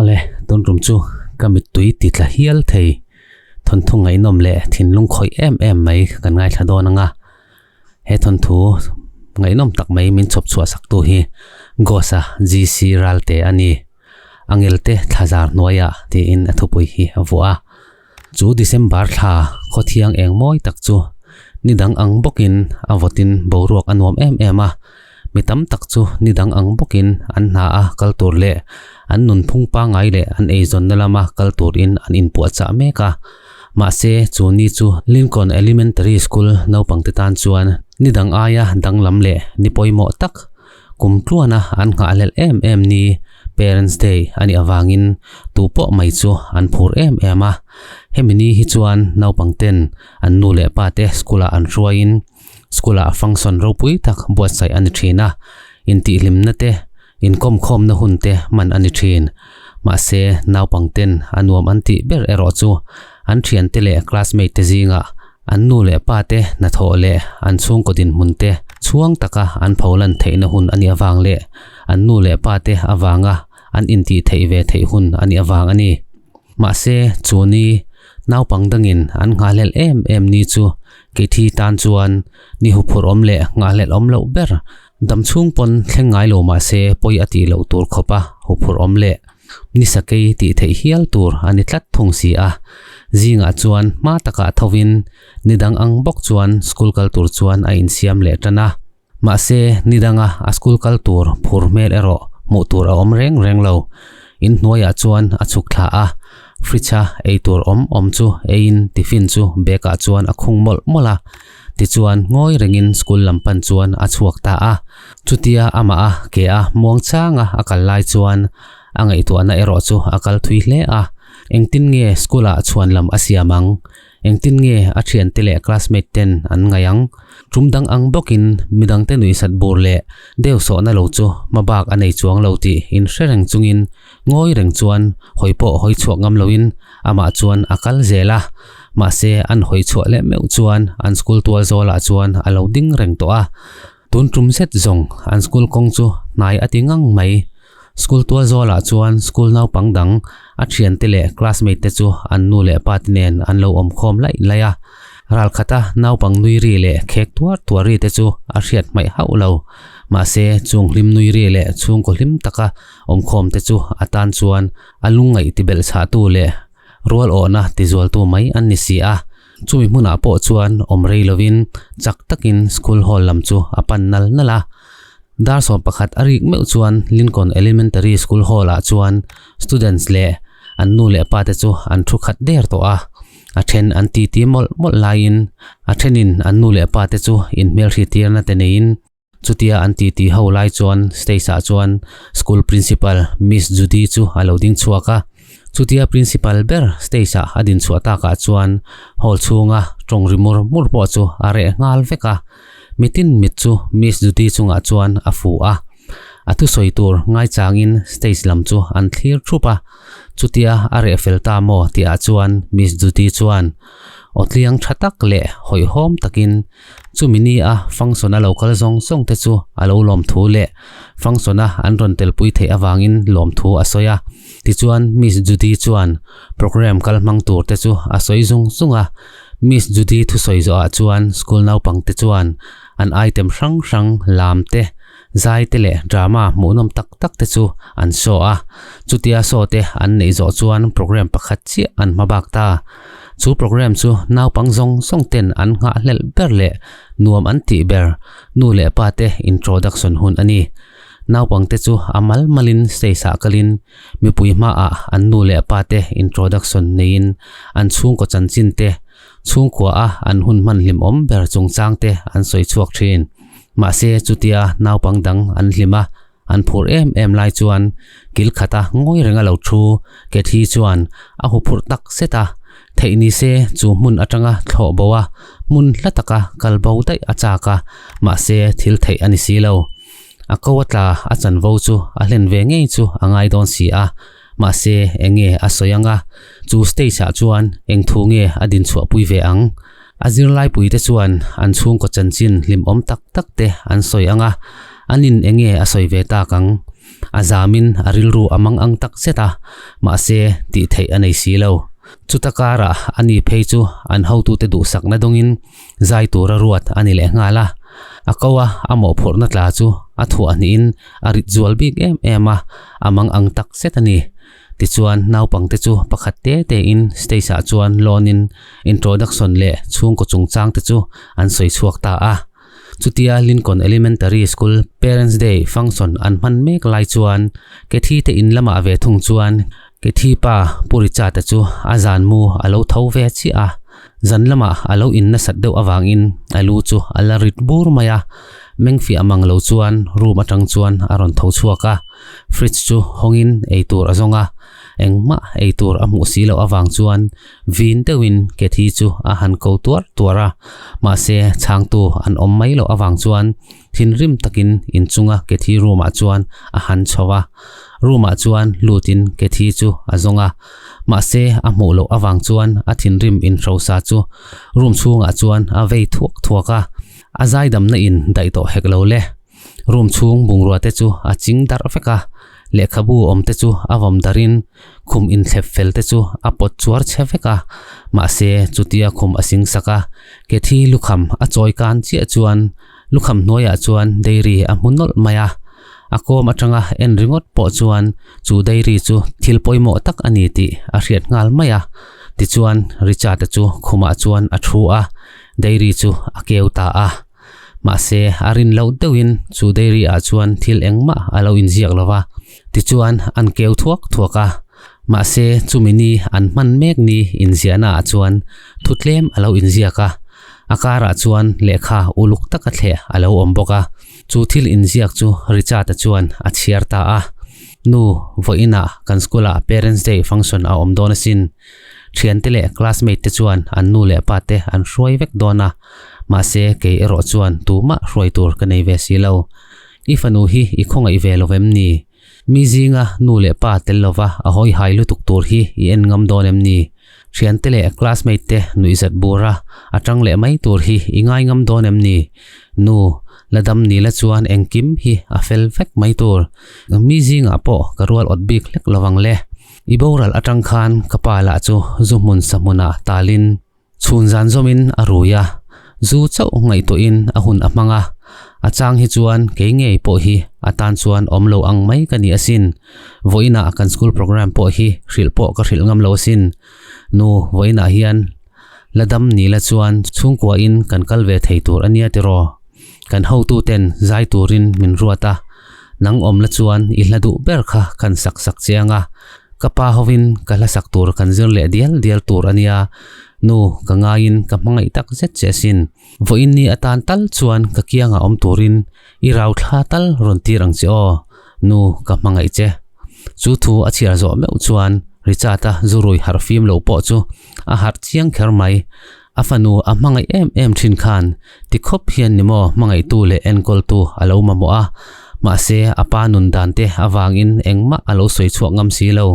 Awle, tun tum chu ka mittui ti tla hial thei. Thawnthu ngaihnawm leh thinlung khawih em em mai kan ngaithla dawn ang a. He thawnthu ngaihnawm tak mai min chhawp chhuah sak tu hi Ghost-a GC Ralte a ni. Angelte thlazar hnuaiah tiin a thupui hi a vuah a. Chu December thla khawthiang eng mawi tak chu ni dang ang bawkin a vawtin boruak a nuam em em a, mi tam tak chu ni dang ang bawkin an hna a kal tur leh an nunphung pangngai leh an eizawnna lama kal turin an inpuahchah mek a. Mahse, chu ni chu Lincoln Elementary School naupangte tan chuan ni dang aia danglam leh ni pawimawh tak Kum tluana an nghahhlelh em em ni Parents Day a nih avangin tu pawh mai chu an phur em em a. Hemi ni hi chuan naupang ten an nu leh pa te school ah an hruaiin school ah function ropui tak buatsaih a ni thin a, intihhlimna te, inkawmkhawmna hun te hman a ni thin. Mahse naupang ten a nuam an tih ber erawh chu an thiante leh classmate te zingah An nu leh pa te hnathawh leh an chhungkaw dinhmun te chhuang taka an pholan theihna hun a nih avang leh an nu leh pa te avanga an intih theih ve theih hun a nih avang a ni. Mahse, chu ni naupang dangin an nghahhlelh em em ni chu Kethi tan chuan ni huphurh awm leh nghahhlelh awm loh ber dam chhung pawn thleng ngai lo mahse pawi a tih loh tur khawpa huphurh awm leh Ni sakei tih theih hial tur a ni tlat thung si a, zingah chuan hma takah thovin ni dang ang bawk chuan school kal tur chuan a insiam leh tan a. Mahse, ni danga a school kal tur phur hmel erawh hmuh tur a awm reng reng lo. Inhnuaiah chuan a chhuk thla a, fridge-a ei tur awm awm chu eiin tiffin chu bag-ah chuan a khung mawlh mawlh a. Tichuan, ngawi rengin school lam pan chuan a chhuak ta a. Chutia amah a ke a muang changa a kal lai chuan a ngaihtuahna erawh chu a kal thui hle a. Engtin nge school ah chhuan lam a siam ang? Engtin nge a thiante leh classmate ten an ngaih ang? Tum dang ang bawkin midangte nuihsat bur leh deu sawhna lo chu hmabak a nei chuang lo tih inhre reng chungin Ngawi reng chuan hawi pawh hawi chhuak ngam loin amah chuan a kal zel a, mahse an hawi chhuah leh meuh chuan an school tual zawlah chuan a lo ding reng tawh a. Tun tum zet zawng an school kawng chu hnai a ti ngang mai. School tual zawlah chuan school naupang dang a thiante leh classmate te chu an nu leh pa te nen an lo awm khawm laih laih a. Ralkhata naupang nui ri leh khek tuar tuar ri te chu a hriat hmaih hauh lo. Mahse chung hlim nui ri leh chhungkaw hlim taka Awmkhawm te chu a tan chuan a lungngaih ti belh chhahtu leh rual awhna ti zualtu mai an ni si a. Chumi hmunah pawh chuan awm rei lovin chak takin school hall lam chu a pan nal nal a. Dar 11 a rik meuh chuan Lincoln Elementary School hall ah chuan students leh an nu leh pa te chu an thu khat der tawh a. A then an titi mawlh mawlh laiin a thenin an nu leh pa te chu inhmelhritirna te neiin Chutia an titi ho lai chuan stage ah chuan school principal Miss Judy chu a lo ding chhuak a. Chutia principal ber stage ah a din chhuah takah chuan hall chhunga tawng ri mur mur pawh chu a reh nghal vek a. Mitin mit chu Miss Judy chungah chuan a fu a. A thusawi tur ngaichangin stage lam chu an thlir thup a. Chutia a reh fel ta maw tihah chuan Miss Judy chuan aw tliang tha tak leh hawihhawm takin Chumi ni a function a lo kal zawng zawng te chu a lo lawm thu leh function a an rawn telpui theih avangin lawm thu a sawi a. Tichuan Miss Judy chuan program kal hmang tur te chu a sawi zung zung a. Miss Judy thusawi zawhah chuan school naupang te chuan an item hrang hrang lam te, zai te leh drama hmuhnawm tak tak te chu an show a. Chutia show te an neih zawh chuan program pakhat chiah an hma bak ta. Chu program chu naupang zawng zawng ten an nghahhlelh ber leh nuam an tih ber nu leh pa te introduction hun a ni. Naupang te chu a mal malin stage ah kalin mipui hmaah an nu leh pa te introduction neiin an chhungkaw chanchin te, chhungkua a an hun hman hlimawm ber chungchang te an sawi chhuak thin. Mahse chutia naupang dang an hlim a, an phur em em lai chuan kil khata ngawi renga lo thu Kathy chuan a huphurh tak zet a, theih ni se chu hmun atanga thlawh bo a, hmun hla taka kal bo daih a chak a, mahse thil theih a ni si lo. A ko a tla a chanvo chu a hlen ve ngei chu a ngai dawn si a, mahse eng nge a sawi ang a, chu stage ah chuan eng thu nge a din chhuahpui ve ang? A zirlaipui te chuan an chhungkaw chanchin hlimawm tak tak te an sawi ang a, an in eng nge a sawi ve tak ang? A zamin a rilru a mang ang tak zet a, mahse tih theih a nei si lo. Chuta karah a ni phei chu an hotute duhsakna dawngin zai tura ruat a ni leh nghal a. A ko a, a mawhphurhna tla chu a thuah hnihin a rit zual bik em em a, a mang ang tak zet a ni. Tichuan naupangte chu pakhat te tein stage ah chuan lawnin introduction leh chhungkaw chungchangte chu an sawi chhuak ta a. Chutia Lincoln Elementary School Parents Day function an hman mek lai chuan Kathy te in lamah ve thung chuan Kathy pa Pu Richard-a chu a zan mu a lo tho ve chiah a. Zan lamah a lo in nasat deuh avangin a lu chu a la rit bur mai a, mengfiah mang lo chuan room atang chuan a rawn tho chhuak a, fridge chu hawngin eitur a zawng a, engmah eitur a hmuh si loh avang chuan vin deuhin Kathy chu a han ko tuar tuar a, mahse chhangtu an awm mai loh avang chuan thinrim takin inchunga Kathy room ah chuan a han chho a, room ah chuan lutin Kathy chu a zawng a. Mahse, a hmuh loh avang chuan a thinrim inhrosa chu room chhungah chuan a vei thuak thuak a, a zaidamna in daih tawh hek lo le. Room chhung bungrua te chu a ching darh vek a, lehkhabu awm te chu a vawm darhin khum inthlep fel te chu a pawt chuar chhe vek a. Mahse, chutia khum a sing sak a, Kethi lukham a chawi kan chiah chuan Lukham hnuaiah chuan dairy a hmu nawlh mai a, a kawm atanga en ringawt pawh chuan chu dairy chu thil pawimawh tak a ni tih a hriat nghal mai a. Tichuan Richard-a chu khumah chuan a thu a, dairy chu a keu ta a. Mahse a rin loh deuhin chu dairy ah chuan thil engmah a lo inziak lo va, tichuan an keu thuak thuak a. Mahse chumi ni an hman mek ni inziahna ah chuan thu tlem a lo inziak a, A karah chuan lehkha uluk taka thleh a lo awm bawk a, chu thil inziak chu Richard-a chuan a chhiar ta a. Nu, vawiinah kan school-ah Parents Day function a awm dawn asin. Thiante leh classmate te chuan an nu leh pa te an hruai vek dawn a, mahse kei erawh chuan tumah hruai tur ka nei ve si lo. I fanu hi i khawngaih ve lo vem ni? Mi zinga nu leh pa tel lova a hawi hai lutuk tur hi i en ngam dawn em ni? Thiante leh classmate te nuihzat bura a tang leh mai tur hi i ngai ngam dawn em ni? Nu, la dam ni la chuan engkim hi a fel vek mai tur. Mi zingah pawh ka rual awt bik hlek lovang le. I boral atang khan ka pa lah chu zu hmun sa hmunah talin Chhun zan zawmin a rui a, zu chauh ngaihtuahin a hun a hmang a, a chang hi chuan kei ngei pawh hi a tan chuan awm lo ang mai ka ni asin. Vawiinah kan school program pawh hi hrilh pawh ka hrilh ngam lo asin. Nu, vawiinah hian la dam ni la chuan chhungkuain kan kal ve thei tur a nia tiraw? Kan hotuten zai turin min ruat a, nang awm la chuan i hla duh ber kha kan sak sak chiang a, ka pa hovin ka hla sak tur kan zir leh dial dial tur a nia, nu ka ngaiin ka hmangaih tak zet che asin. Vawiin ni atan tal chuan ka kiangah awm turin i rau thla tal rawn tir ang che aw, nu ka hmangaih che. Chu thu a chhiar zawh meuh chuan Richard-a zurui harh fim lo pawh chu a harh chiang kher mai. A fanu a hmangaih em em thin khan ti khawp hian ni maw hmangaihtu leh enkawltu a lo mamawh a, mahse a pa nun dan te avangin engmah a lo sawi chhuak ngam si lo.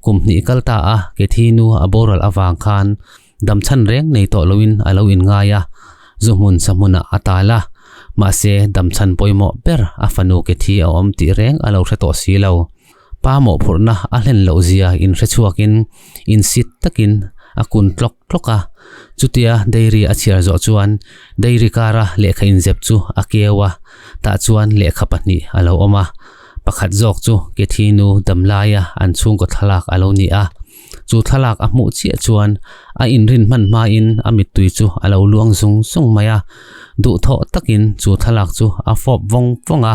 Kum hnih kal ta a Kethi nu a boral avang khan damchhan reng nei tawh loin a lo inngai a, zu hmun sa hmunah a tal a, mahse damchhan pawimawh ber a fanu Kethi a awm tih reng a lo hre tawh si lo. Pa mawhphurhna a hlen loh zia inhre chhuakin insit takin a kun tlawk tlawk a. Chutia dairy a chhiar zawh chuan dairy kara lehkha inzep chu a keu a, tah chuan lehkha pahnih a lo awm a. Pakhat zawk chu Kethi nu damlaia an chhungkaw thlalak a lo ni a. Chu thlalak a hmuh chiah chuan a inrin hman hmain a mittui chu a lo luang zung zung mai a. Duhthawh takin chu thlalak chu a fawp vawng vawng a.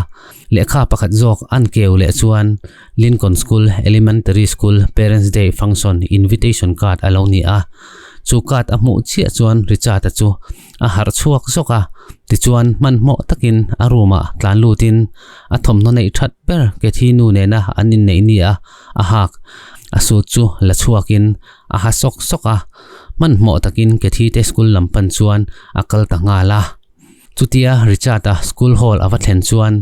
Lehkha pakhat zawk an keu leh chuan Lincoln School Elementary School Parents Day Function Invitation Card a lo ni a. Chu card a hmuh chiah chuan Richard-a chu a harh chhuak zawk a. Tichuan hmanhmawh takin a room-ah tlan lutin a thawmhnaw neih that ber Kathy nu nena an inneih ni a a hak a suit chu la chhuakin a ha sawk sawk a. Hmanhmawh takin Kathy te school lam pan chuan a kal ta nghal a. Chutia Richard-a school hall a va thlen chuan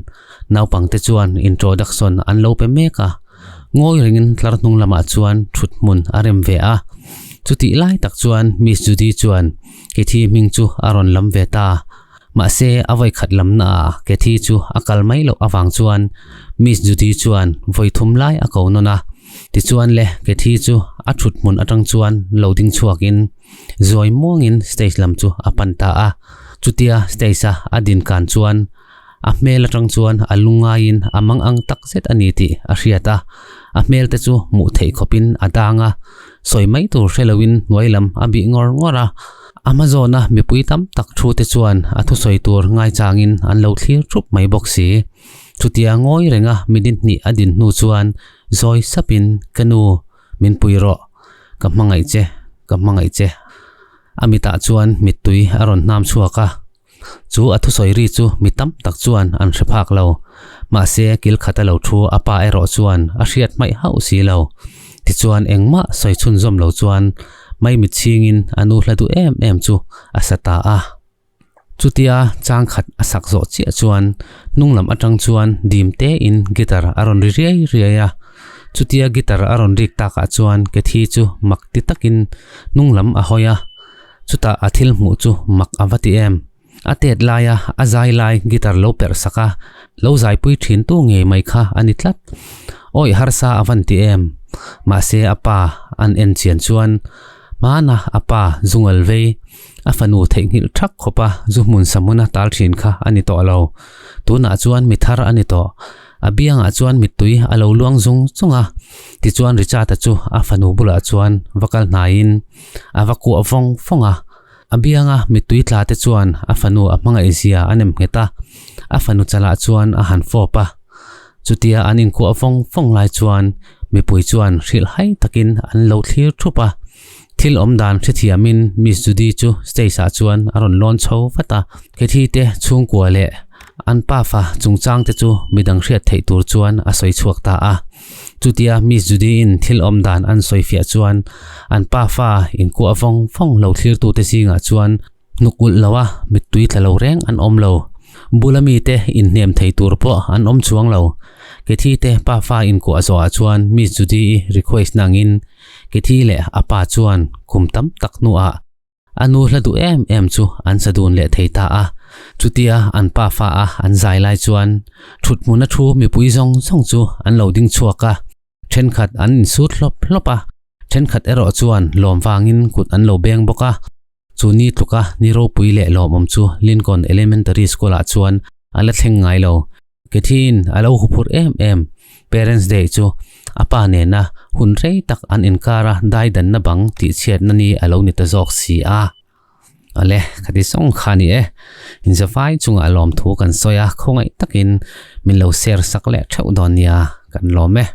naupangte chuan introduction an lo pe mek a, ngawi rengin tlar hnung lamah chuan thut hmun a rem ve a. Chutih lai tak chuan Miss Judy chuan Kathy hming chu a rawn lam ve ta. Mahse a vawi khat lamna ah Cathy chu a kal mai loh avang chuan Miss Judy chuan vawi thum lai a ko nawn a. Tichuan le Cathy chu a thut hmun atang chuan lo ding chhuak in zawi muang in stage lam chu a pan ta a. Chutia stage a a din kan chuan A hmel atang chuan a lungngaiin a mangang tak zet a ni tih a hriat a, a hmel te chu hmuh theih khawpin a dang a, sawi mai tur hre loin hnuai lam a bih ngawr ngawr a. A hma zawna mipui tam tak thu te chuan a thusawi tur ngaichangin an lo thlir thup mai bawk si. Chutia ngawi renga minute hnih a din hnu chuan zawi sapin, Ka nu, min pui rawh. Ka hmangaih che, ka hmangaih che. A mitah chuan mittui a rawn hnam chhuak a. Chu a thusawi ri chu mi tam tak chuan an hre phak lo. Mahse, kil khat a lo thu a pa erawh chuan a hriat hmaih hauh si lo. Tichuan engmah sawi chhunzawm lo chuan maimit chhingin a nu hla duh em em chu a sa ta a. Chutia chang khat a sak zawh chiah chuan hnung lam atang chuan dim tein guitar a rawn ri riai riai a. Chutia guitar a rawn rik takah chuan Cathy chu mak ti takin hnung lam a hawi a. Chutah a thil hmuh chu mak a va ti em. A tet laia a zai lai guitar lo perh sak a, lo zaipui thin tu ngei mai kha a ni tlat. Awi harsa a van ti em. Mahse a pa an en chian chuan hmana a pa zungal vei a fanu theihnghilh thak khawp a zu hmun sahmuna tal thin kha a ni tawh lo. Tunah chuan mi thar a ni tawh. A biangah chuan mittui a lo luang zung zung a, tichuan Richard-a chu a fanu bulah chuan va kal hnaiin a va kuah vawng vawng a. A bianga mittui tla te chuan a fanu a hmangaih zia a nem nghet a, a fanu chalah chuan a han fawp a. Chutia an inkuah vawng vawng lai chuan mipui chuan hrilhhai takin an lo thlir thup a. Thil awm dan hrethiamin Miss Judy chu stage ah chuan a rawn lawn chho vat a, Cathy te chhungkua leh an pafa chungchang te chu midang hriat theih tur chuan a sawi chhuak ta a. Chutia Miss Judy in thil awm dan an sawi fiah chuan an pafa inkuah vawng vawng lo thlirtute zingah chuan Hnuk ulh lo a, mittui tla lo reng an awm lo. Bula mite inhnem thei tur pawh an awm chuang lo. Cathy te pafa inkuah zawhah chuan Miss Judy-i request nangin Cathy leh a pa chuan kum tam tak hnuah a nu hla duh em em chu an sa dun leh thei ta a. Chutia an pafa a an zai lai chuan thuthmuna thu mipui zawng zawng chu an lo ding chhuak a. Thenkhat an insut hlawp hlawp a, thenkhat erawh chuan lawm vangin kut an lo beng bawk a. Chu ni tluka ni ropui leh lawmawm chu Lincoln Elementary School-ah chuan a la thleng ngai lo. Cathy-in a lo huphurh em em. Parents Day chu a pa nena hun rei tak an inkara daidanna bang tihchhiatna ni a lo ni ta zawk si a. Awle, ka ti sawng kha ni e. Inzavai chungah lawmthu kan sawi a, khawngaih takin min lo share sak leh theuh dawn nia kan lawm e.